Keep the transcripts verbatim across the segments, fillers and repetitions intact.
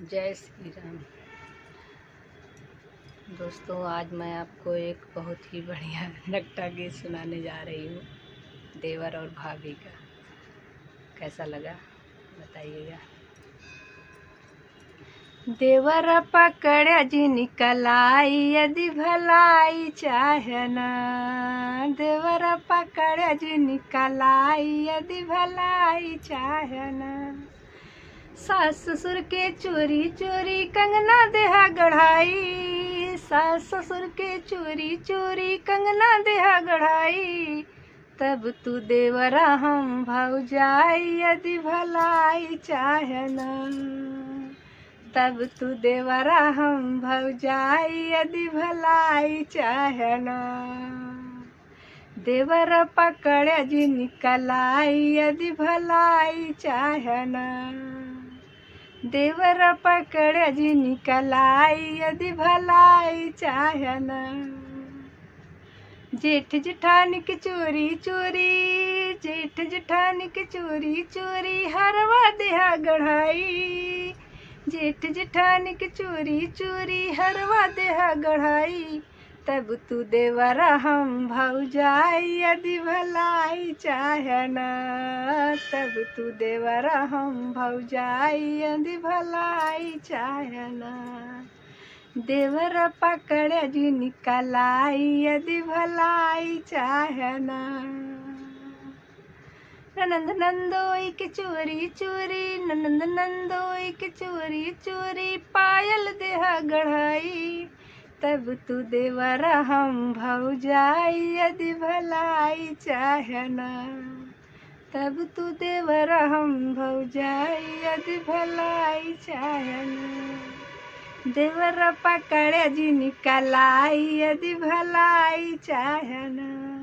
जय श्री राम। दोस्तों, आज मैं आपको एक बहुत ही बढ़िया नकटा गीत सुनाने जा रही हूँ, देवर और भाभी का। कैसा लगा, बताइएगा। देवर पकड़ जिन कलाई, यदि भलाई चाहना। देवर पकड़ जिन कलाई, यदि भलाई चाहना। सास ससुर के चोरी चोरी कंगना देहा गढ़ाई, सास ससुर के चोरी चोरी कंगना देहा गढ़ाई। तब तू देवरा हम भौजाई, यदि भलाई चाहना। तब तू देवरा हम भौजाई, यदि भलाई चाहना। देवर पकड़ जिन कलाई, यदि भलाई चाहना। देवर पकड़ जिन कलाई, यदि भलाई चाहना। जेठ जेठानी के चोरी चोरी, जेठ जेठानी के चोरी चोरी हरवा देहा गढ़ाई। जेठ जेठानी के चोरी चोरी हरवा देहा गढ़ाई। तब तू देवरा हम भौजाई, यदि भलाई चाहना। तब तू देवरा हम भौजाई, यदि भलाई चाहना। देवर पकड़ जिन कलाई, यदि भलाई चाहना। ननंद नंदोई के चोरी चोरी, ननंद नंदोई के चोरी चोरी पायल देहा गढ़ाई। तब तू देवरा हम भौजाई, यदि भलाई चाहना। तब तू देवरा हम भौजाई, यदि भलाई चाहना। देवर पकड़ जिन कलाई, यदि भलाई चाहना।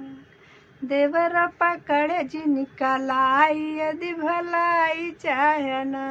देवर पकड़ जिन कलाई, यदि भलाई चाहना।